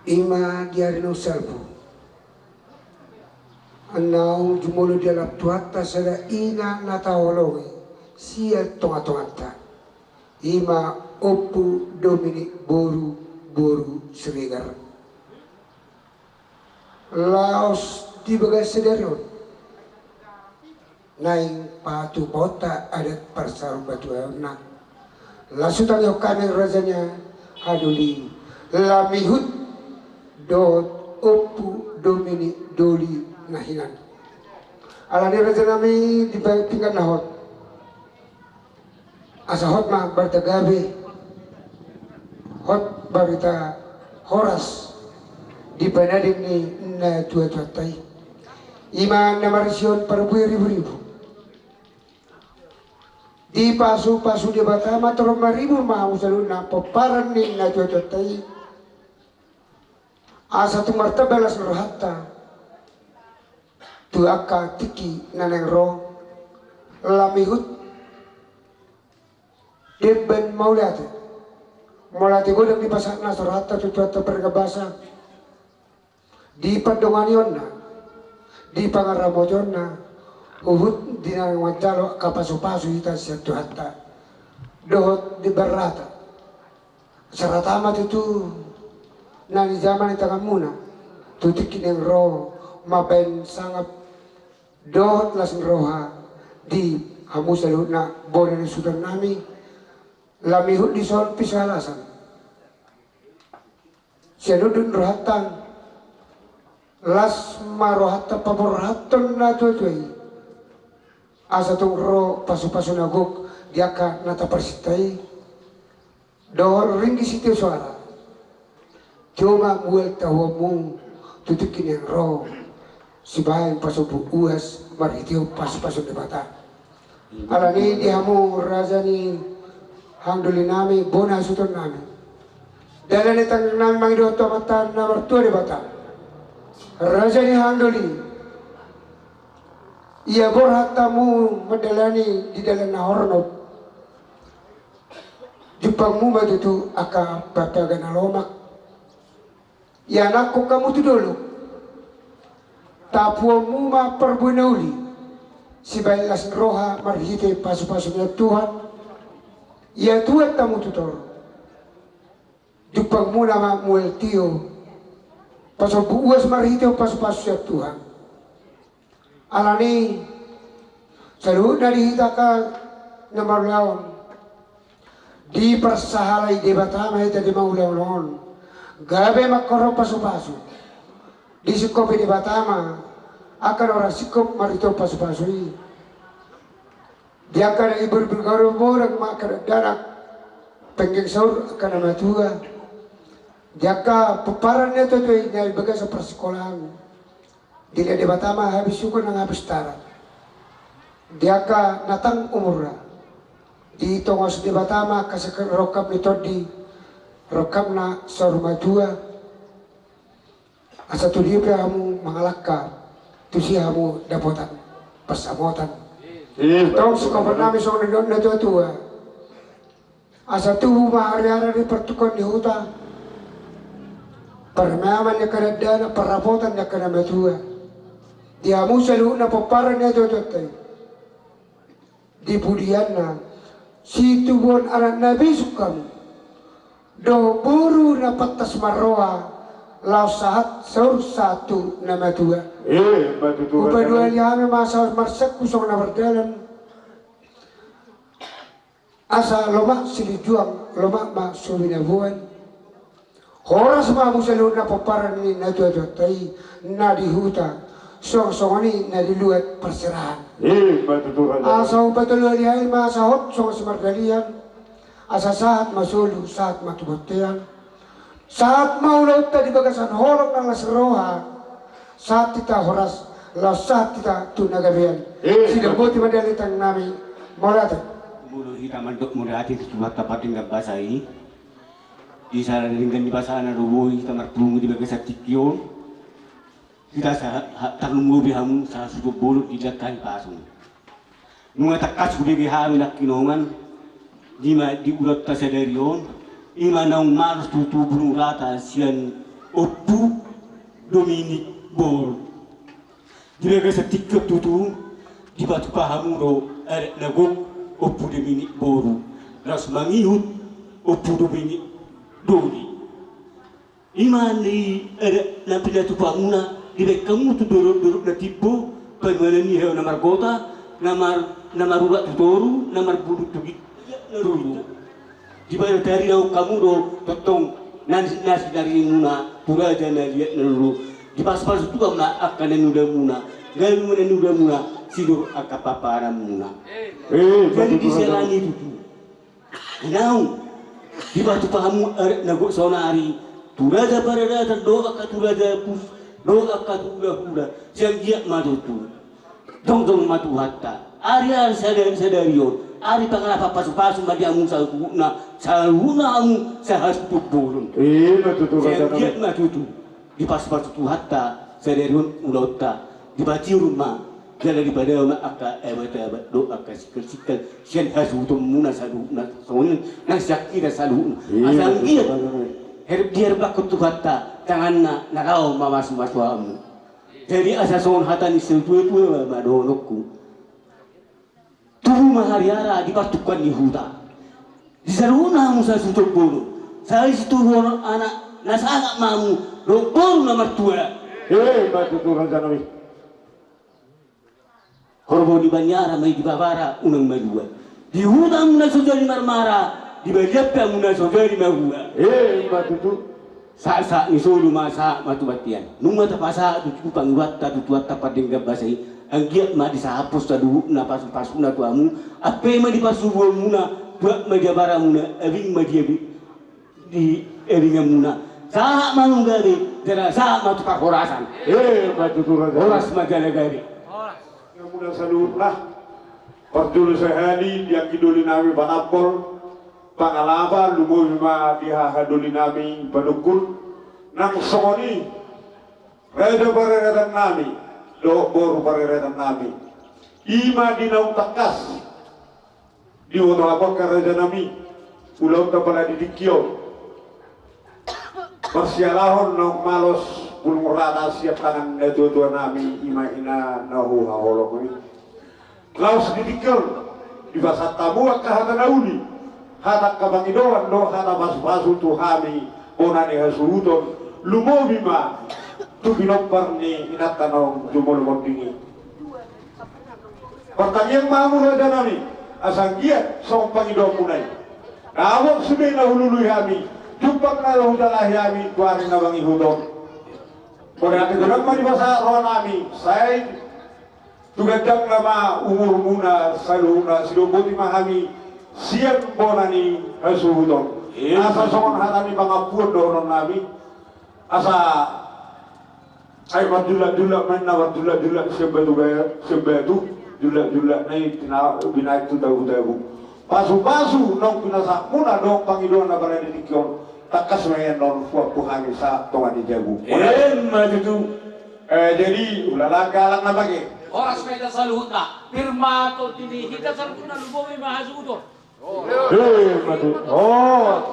I ma di ari na umsalpu, naung jumolo dialap Tuhanta sada ina na taholongi sian tongatonganta. I ma Ompu Dominik boru, boru Siregar. Laos di bagasan sadari on naeng patupaonta adat parsauliateonna. Laos hutangihon hami raja ni hahadoli, lam ihut dohot Ompu Dominik doli na hinan. Alani raja nami, di pinggan na hot Asa hot ma barita gabe, hot barita horas di panading ni natuatuanta i. I ma na marisihon parbue riburibu. Dipasupasu Debata ma torop maribur ma hamu saluhutna pomparan ni natuatuanta i. Asa tung martamba las ni rohanta tu angka tingki na naeng ro, lam ihut demban mauliate. Mauliate godang dipasahat nasa rohanta tu Tuhanta pargabasa di pandonganionna, di pangaramotionna, huhut di na manjalo angka pasupasu hita sian Tuhanta dohot di barrata. Sarata ma tutu na nijama ni tanganmuna tu tingki naeng ro mambahen sangap dohot las ni roha di hamu saluhutna bona ni suhutonnami. Lam ihut dison pisa halasan sian unduk ni rohanta, las ma rohanta paborhathon natuatua i. Asa tung ro pasupasu na gok di angka na taparsinta i dohot ringgit sitio soara. Tio ma mual tahuonmu tu tingki naeng ro sibaen pasombu uas marhitehon pasupasu ni Debata. Alani i di hamu raja ni handolinami, bona ni suhutonnami, dalan ni tangiangnami mangido tu Amanta na martua Debata. Raja ni handoli, ia borhat hamu mandalani di dalan na hornop. Jumpangmu ma tutu angka papaga na lomak. Ianakhon hamu tu dolok. Tapuonmu ma parbue na uli sibaen las ni roha marhite pasupasu ni Tuhan. Ia tuat hamu tu toru. Jumpangmuna ma mual tio pasombu uas marhitehon pasupasu sian Tuhan. Alani i saluhutna di hita angka na mangulahon, diparsahalai Debata ma hita di mangulahon on. Gabe mangkorhon pasupasu, disingkopi Debata ma angka na hurang singkop marhitehon pasupasu i. Di angka na iburbur godang ma angka dakdanak, penggeng saur angka na matua. Di angka pomparan ni natuatua i na di bagasan parsikolaan, dilehon Debata ma habisuhon nang hapistaran. Di angka na tang umurna, ditongos Debata ma angka sangkap rongkap ni tondi, rongkapna saur matua. Asa tu dia pe hamu mangalangka, tusi hamu dapotan pansamotan. Tong singkopannami songon na nidok ni natuatua. Asa tubu ma hariara di partukkoan ni huta, parmeaman ni angka dakdanak, parrapotan ni angka na matua. Di hamu saluhutna pomparan ni natuatuanta i, di pudianna situbuhon anak na bisuk hamu dohot boru na pantas marroha laos sahat saur sahat tu na matua. Hupaduahali hami ma sahat marsangkup songon na mardalan. Asa lomak silinjuang, lomak ma so binaboan. Horas ma hamu saluhutna pomparan ni natuatuanta i na di huta, songon songon i na di luat parserahan. Asa hupatoluhali hami ma asa hot songon simardalihan. Asa sahat ma solu, sahat ma tu bontean. Sahat ma ulaonta di bagasan holong nang las roha. Sahat hita horas, laos sahat hita tu na gabean. Sidang boti ma dalan ni tangiangnami. Mauliate. Molo hita mandok mauliate tu Tuhanta pardenggan basa i, di sada denggan ni basana do boi hita marpungu di bagasan tingki on. Hita sa, ha, tarlumobi hamu sasuhut bolon di dangka ni pasu. Nunga tangkas hubege hami nangkiningan, di ma, di ulaonta sadari on, i ma naung malos tutu burung rata sian Ompu Dominik boru. Di bagasan tingki on tutu, dipatupa hamu do adat na gok Ompu Dominik boru, laos mangihut Ompu Dominik doli. I ma na adat na pinatupamuna, dibaen hamu tu dolok-dolok na timbo, panuanan ni heo na margota, na mar, na marurat tu toru, na marbulung tu ginjang, na ruru. Dibaen taridahon hamu do tongtong na, na sinarimuna tu raja na liat na lolo. Dipasupasu Tuhan ma angka na niulamuna, gabe ma na niulamuna sidor angka paparanmuna. Jadi di sela ni tutu, Naung dipatupa hamu adat na gok saonari tu raja paradaton dohot angka tu raja pus dohot angka tu hulahula, sai anggiat ma tutu jongjong ma Tuhanta. Ari-ari sadari-sadari on, ari pangalapan pasupasu ma di hamu saluhutna, saluhutna hamu sahasuhuton bolon. Ima tutu, sai anggiat ma tutu dipasupasu Tuhanta sadari on ulaonta, dipatiur ma jala dipadao ma angka abat-abat dohot angka singkal-singkal sian hasuhutonmuna saluhutna songon i nang sian hita saluhutna. Asa anggiat diherbangkon Tuhanta tanganna na laho mamasu-masu hamu. Jadi asa songon hata ni situa-tua ma dohononku. Tubu ma hariara di partungkoan ni huta. Di saluhutna hamu sahasuhuton bolon, sai situbuhon anak na sangap ma hamu dohot boru na martua. Ima tutu, rajanami. Horbo di baniara ma i di babara unang malua. Di huta hamuna so jadi marmara, di balian pe hamuna so jadi mahua. Ima tutu. Sahat-sahat ni solu ma sahat ma tu bontean. Nunga tapasahat tutu pangidoanta tu Tuhanta pardenggan basa i, anggiat ma disahaphon saluhutna pasu-pasuna tu hamu. Ampe ma di parsubuanmuna, tuat ma di abaramuna, abing ma di abi-, di abinganmuna. Sahat ma manggabe jala sahat ma tu parhorasan. Ima tutu, raja. Horas ma jala gabe. Hamuna saluhutna. Parjolo sahali di anggi dolinami Panambol, Pangalapa, lumobi ma di haha dolinami Panungkun, nang songon i raja paradaton nami dohot boru paradaton nami. Ima di naung tangkas diboto hamu angka rajanami ulaonta pala di tingki on. Marsialahon naung malos bulung rata sian tangan natuatua nami, ima ina na huhaholongi. Laos di tingki on dipasahat hamu angka hata na uli, hata angka pangidoan dohot hata pasupasu tu hami bona ni hasuhuton, lumobi ma tu pinompar ni inanta naung jumolo monding i. Partangiang ma hamu rajanami, asa anggiat songon pangidoanmuna i. Nabot sude na hulului hami, jumpang na hujalahi hami tu ari na mangihut on. Mauliate godang ma dipasahat rohanami, sai tu ganjangna ma umurmuna saluhutna, sidoboti ma hami sian bona ni hasuhuton. Asa songon hata ni pangampuon dohononnami, asa ai marjulak-julak ma inna, marjulak-julak sian batu ba-, sian batu, julak-julak na i tina-, binahen tu tabu-tabu. Pasu-pasu naung pinasahatmuna dohot pangidoan na pala di tingki on, tangkas ma i annon huampu hami sahat tonga ni jabu. Ima tutu. Eh, jadi ulala galang na bage. Horas ma hita saluhutna. Pir ma tondi ni hita saluhutna, lumobi ma hasuhuton. Ima tutu. Oh.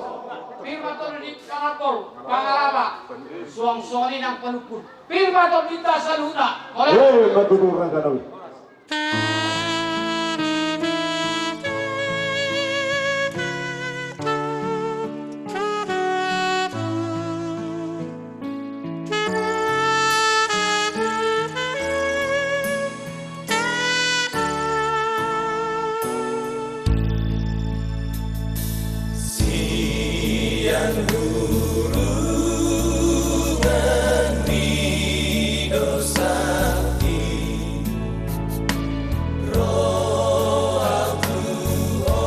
Pir ma tondi ni Panambol, Pangalapa. Suang songon i nang Panungkun. Pir ma tondinta saluhutna. Ima tutu, rajanami. Sian hurungan ni dosaki, ro au tu ho,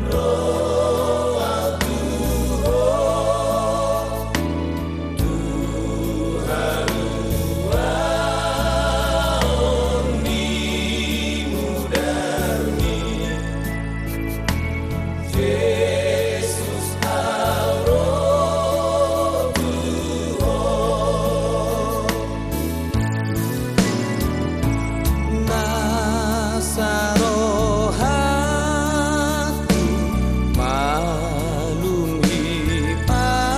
ro au tu ho. Na sarohangku malum hipas,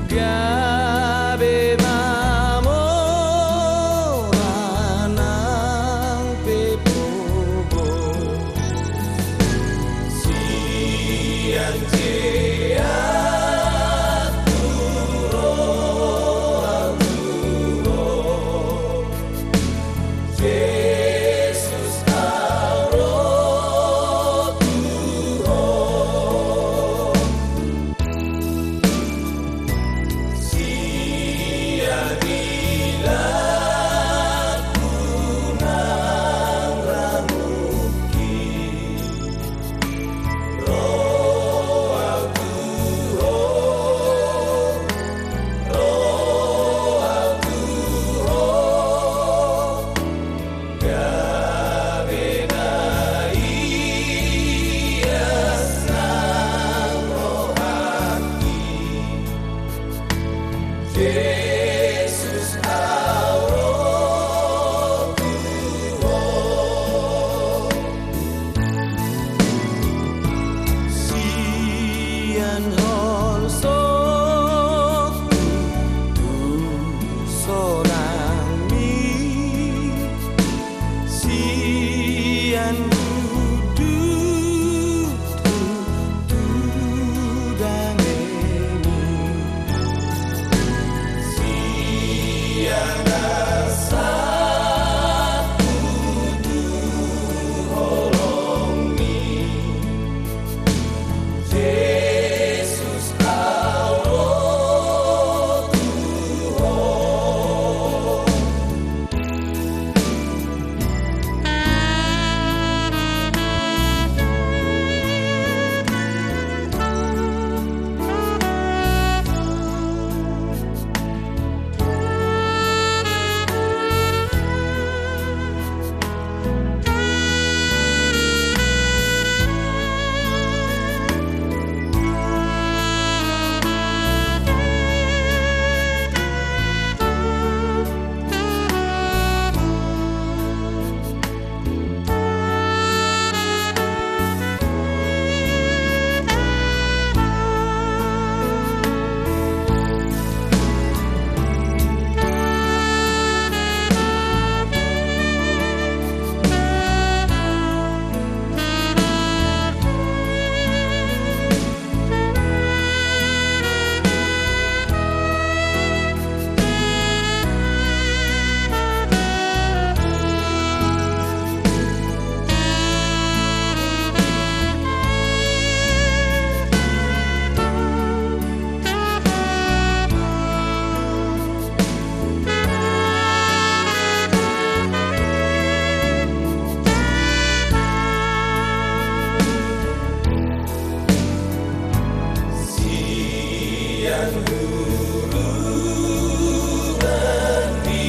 gabe mamora nang pe pogo. Sian je au tu ro au tu ho. Jesus au ro tu ho. Sian dilangku nang ramuki. Holsokku tu sonangmi, sian dudukku tu damemi, sian hasangapku tu holongmi. Jesus, au ro tu Ho. Sian hurungan ni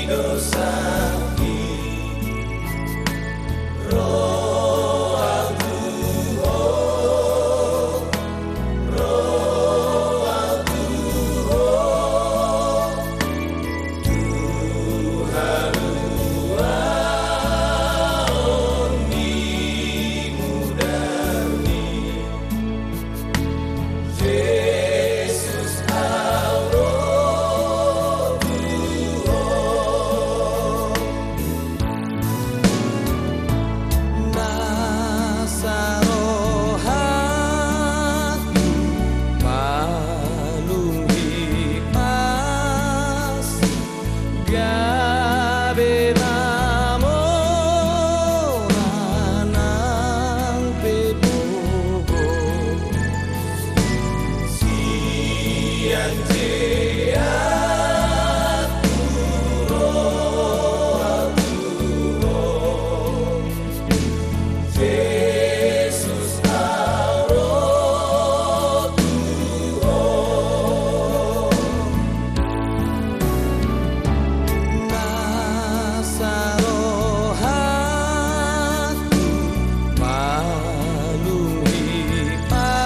dosangki, ro au tu Ho, ro au tu Ho, tu haluaon ni mudarmi. Jesus, au ro tu Ho. Nasa rohangku malum hipas, gabe mamora nang pe pogos. Sian jea tu ro au tu Ho. Jesus, au ro tu Ho. Nasa rohangku malum hipas,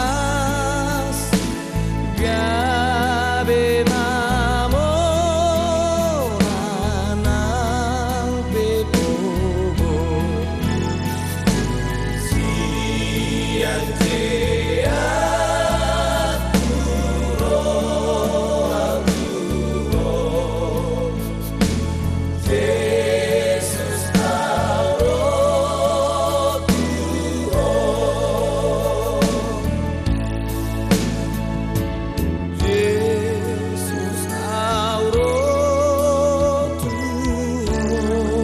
gabe mamora nang pe pogos. Sian jea tu ro au tu Ho. Jesus, au ro tu Ho. Jesus, au ro tu Ho.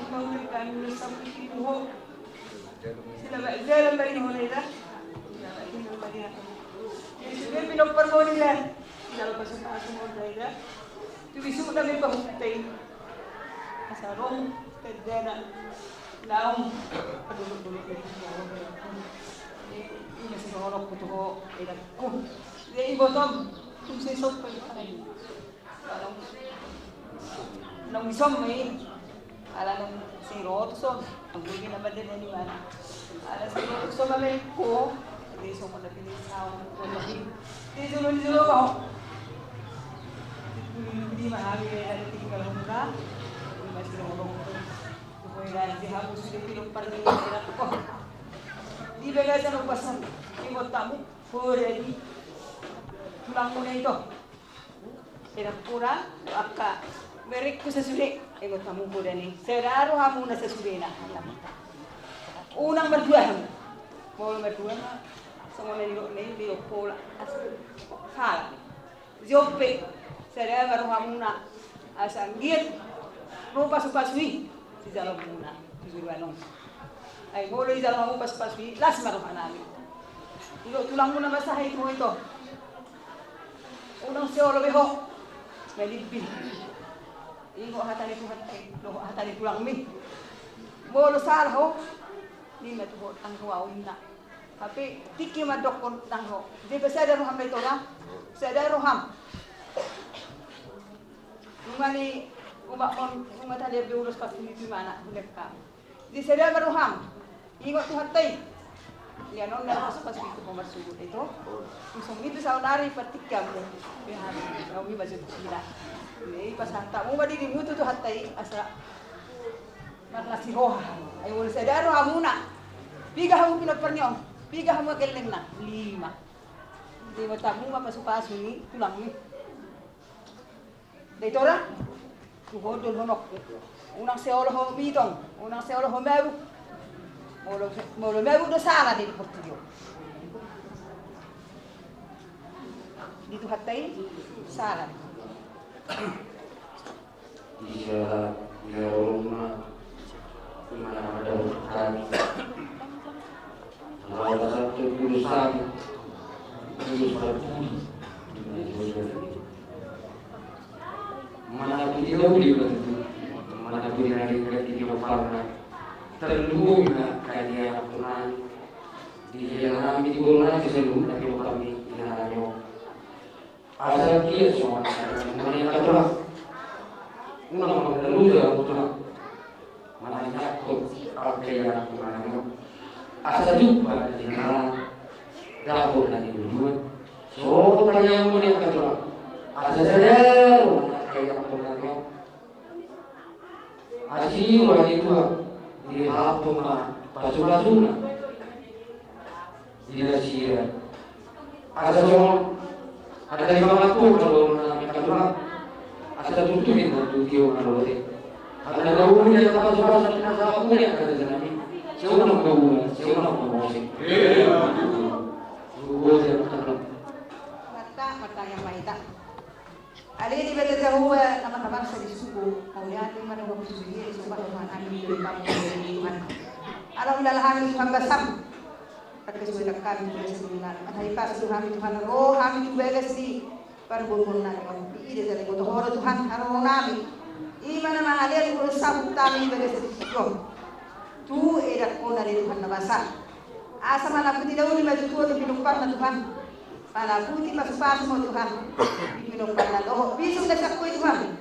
Ima ulang kami ulang sampai di ho. Sila ba jalan bari ho eda. Sila ba jalan bari ho. Yesus dia pinompar ho eda. Sila ba pasu-pasu ho eda. Tu bisuk na memang hutai. Asarong terdana. Naung. Aduh, aduh, aduh, aduh. Ini masih ngorok kutu ho eda. Ku. Dia ibotom. Tung sesok pagi. Naung dison ma i, ala naung sirot so, naung boi na bade na ni mana. Ala sirot so ma meko, jadi so mana pilih saung, mana pilih. Di jolo, di jolo kau. Di mana hami ada tinggal muda, di masih orang tu. Kau dah di hamu sudah pilih pergi. Di bagasan upasan, di kotamu, kau dah di tulangmu na ito. Eda pura, angka berengku sasude, ingot hamu poda ni. Sada rohamuna sasudena. Unang mardua hamu. Molo mardua ma, songon na nidok ni, nidok pola. As, salah. Jope, sada ma rohamuna. Asa anggiat ro pasupasu i. Sijalo muna, sijalo anong. Ai molo ijalo hamu pasupasu i, las ma rohanami. Ingot tulangmuna ma sahat i tu ho ito. Unang seolo be ho. Malimbing. Ingot hata ni Tuhan, eh, dohot hata ni tulangmi. Molo salah ho, ninna tu ho, ndang ro au ninna. Hape tingki mandokkon ndang ro. Jadi sada roham na ito da. Sada roham. Nunga ni umak on, nunga tali be ulos pas ini tu mana, bulan kam. Di sada ma roham. Ingot Tuhanta i. Lianon na pasu-pasu itu ho marsuhut ito. Usung itu saonari patikam. Be hami, kami masuk sila. Ini pas hantamu ma dirimu tu Tuhanta i, asa marlas ni roha. Ai molo sada rohamuna. Piga hamu pinompar ni on? Piga hamu angka lelengna? Lima. Di matamu ma pasu-pasu ni tulangmi. Dai tora, tu ho dohononku. Unang seolo ho mitong, unang seolo ho mabuk. Molo, molo mabuk do salah di portibi on. Di Tuhanta i salah. Di salah, di aroma, di mana ada hutang. Kalau tak satu tulus kami, tulus berbudi. Mana pun dia boleh bantu, mana pun dia ada di dia parna. Terluar na kaya aku nang di dia nami di bola di seluruh tapi kami di narayo. Asa dia songon na mangkatulang. Unang mangkaluja aku tulang. Manangiangkon angka ianakkon. Asa jumpa na di nang dapot na di duluan. Sogot tangiangkon mangkatulang. Asa sadar angka ianakkon. Asi roha ni Tuhan, di hapu ma pasu-pasuna. Di nasida. Asa songon, asa di mangatur na dohot na mangkatulang. Asa tutu di na tutu io na dohot i. Asa na uli asa pasu-pasu na sapu ni asa di nami. Seunang gauna, seunang mangose. Gauna, seunang. Marta, marta yang mahita. Ale Debata Jahowa na marhabangsa di surgo, mauliate ma di hamu sude, sombah roha nami di Tuhan. Ala hulala hami Tuhan basam. Tangkas sude nang hami tu bagasan ni rohanami. Matahipas do hami Tuhan, ro hami tu bagas ni parboruon nami on. Ida jala iboto ho do Tuhan haroro nami. I ma na mangalean ulos sahut nami di bagasan ni surgo. Tu edakkon na di Tuhan na basa. Asa manaputi daun ni batu tua tu pinomparna Tuhan. Panaputi pasu-pasu ma Tuhan. Di pinomparna dohot bisuk na sian Ho i Tuhan.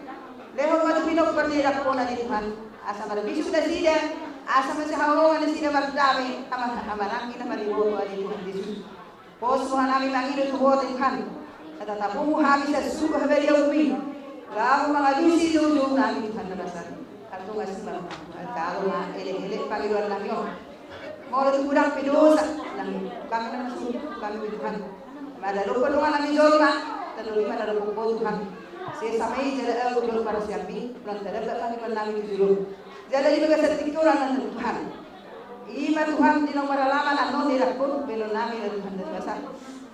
Lehon ma tu pinompar ni edakkon na di Tuhan. Asa marbisuk nasida. Asa masihaholongan nasida mardame. Ama, amananggi na mariboto ale Tuhan Jesus. Pos roha nami mangido tu Ho Tuhan. Tatap hamu hami sian surgo habadiaonmi. Laho mangalusi joujou nami Tuhan na basa. Antong asi ma Tuhan. Antong ma elek-elek pangidoan nami on. Molo tung godang pe dosa, nang kami na masuk, kami pe Tuhan. Mada dope dongan nami jolma, tadoli mada dope Ho Tuhan. Sesa ma i jala ahu jolma parasianmi, ulang tadamba pangidoan nami tu jolom. Jala di bagasan tingki on nang Tuhan. I ma Tuhan di naung maralaman annon di edakkon, bahenon nami ale Tuhan na basa.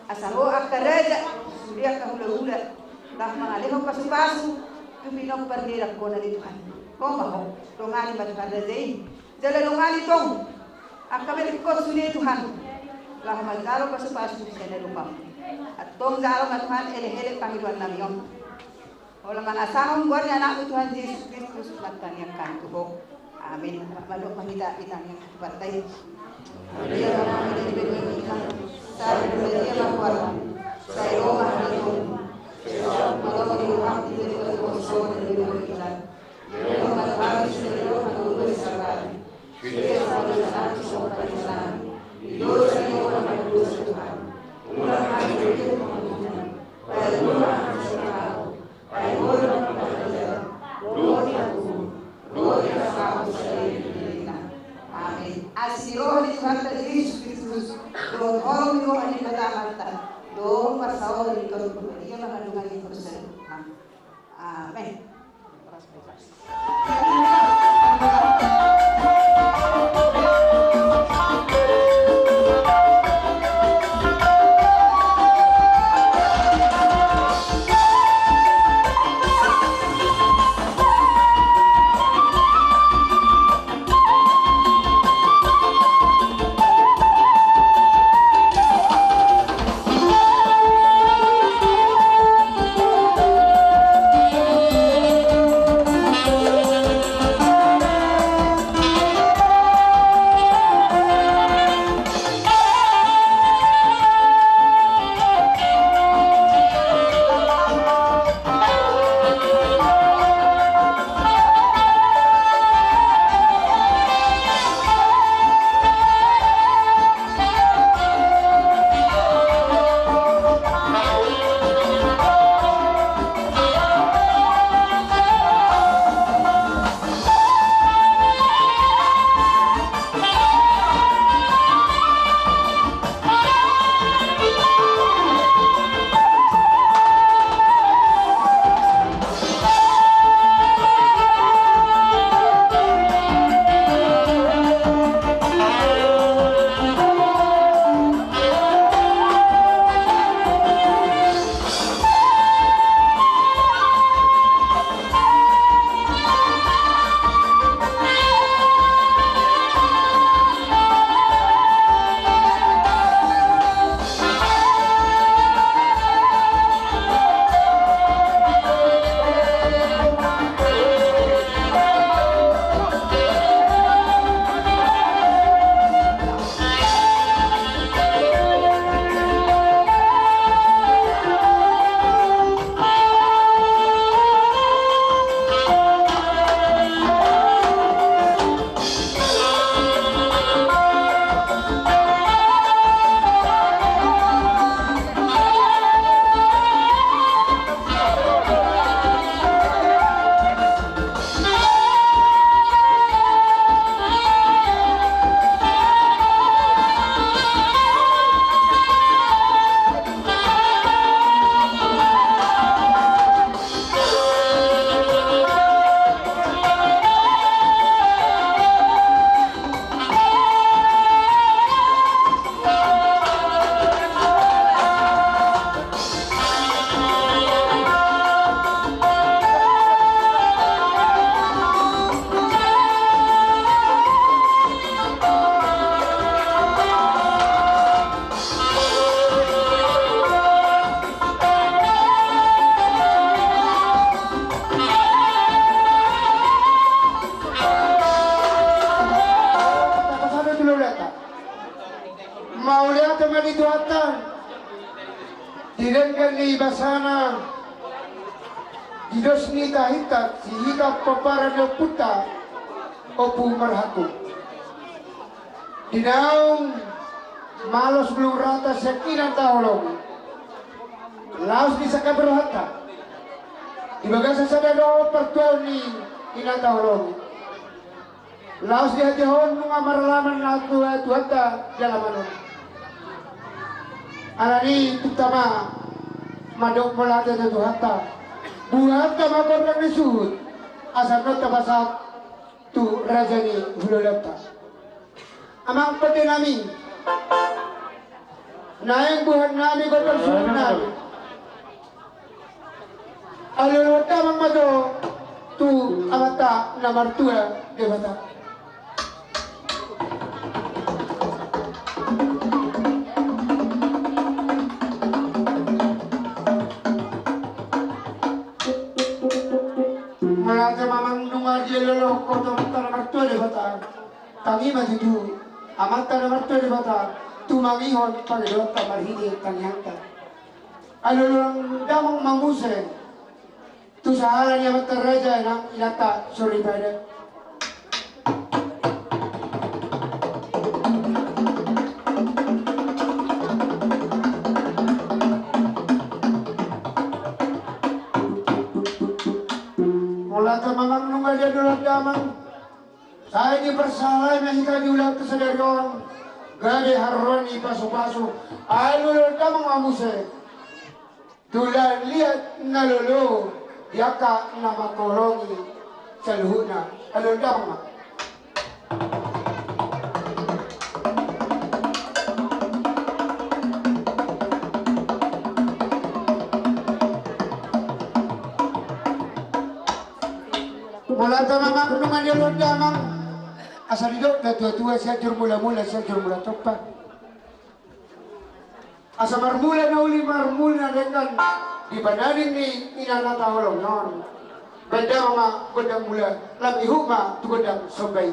Asa ro angka raja, sude angka hula-hula. Laho mangalehon pasu-pasu, tu pinompar ni edakkon na di Tuhan. Ho ma ho, dongani ma Tuhan raja i. Jala dongani tong angka maringkot sude Tuhan. Laho manjalo pasu-pasu sian adopanmu. Antong jalo ma Tuhan elek-elek pangidoan nami on. Holan mangasahon goar ni Anakmu Tuhan Jesus Kristus martangiang hami tu Ho. Amin. Mandok ma hita di tangiang tu partai. Maria, Mama dari Bethlehem, saya berdoa dia ma kuat. Saya doa ma Tuhan. Saya doa ma Tuhan. Amin. Asi ni roha ni Tuhanta Jesus Kristus, dohot holong ni roha ni Debata Amanta, dohot parsaoran ni Tondi Porbadia ma hangoluan ni horja. Amin. Mauliate ma di Tuhanta di denggan ni basana, di dos ni tahinta, sihita pomparan ni ompunta, Ompu Marhangkung. Di naung malos bulung rata sian inanta holong, laos disangkap rohanta di bagasan sada dohot partuaon ni inanta holong. Laos di hatiha on nunga maralaman na tua Tuhanta di alaman on. Alani i tung tama mandok mauliate tu Tuhanta. Buhanta ma gondang ni suhut asa nunga tapasahat tu raja ni hulahulanta. Amang pande nami, naeng buhan nami gondang suhut nami. Alualuhon damang ma jo tu Amanta na martua Debata. Mauliate ma amang nunga dialualuhon ho tu Amanta na martua Debata. Tangi ma tutu Amanta na martua Debata tumangihon pangidoanta marhite tangiangta. Alualuhon damang ma muse tu sahala ni amanta raja nang inanta soripada. Jadi dohot damang, sai diparsahalai ma hita di ulaonta sadari on, gabe haroro ni pasupasu. Alu dohot damang ma muse tu liat na lolo di angka na mangkaholongi saluhutna. Alu dohot damang ma. Mauliate ma amang, nunga dialap damang. Asa didok natuatua, Sianjur Mulamula, Sianjur Mulatompa. Asa marmula na uli, marmula na denggan di panading ni inanta holong on. Baen damang ma gondang mula, lam ihut ma tu gondang somba i.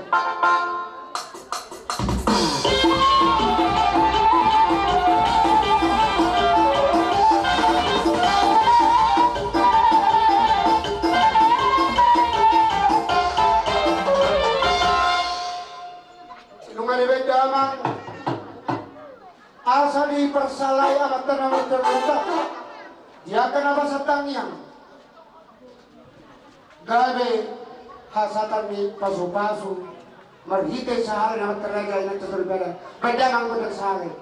Nunga dibaen damang, asa diparsahalai amanta na martua on di angka na basa tangiang, gabe hasahatan ni pasupasu marhite sahala na martaraga inanta soripada. Baen damang gondang sahala i.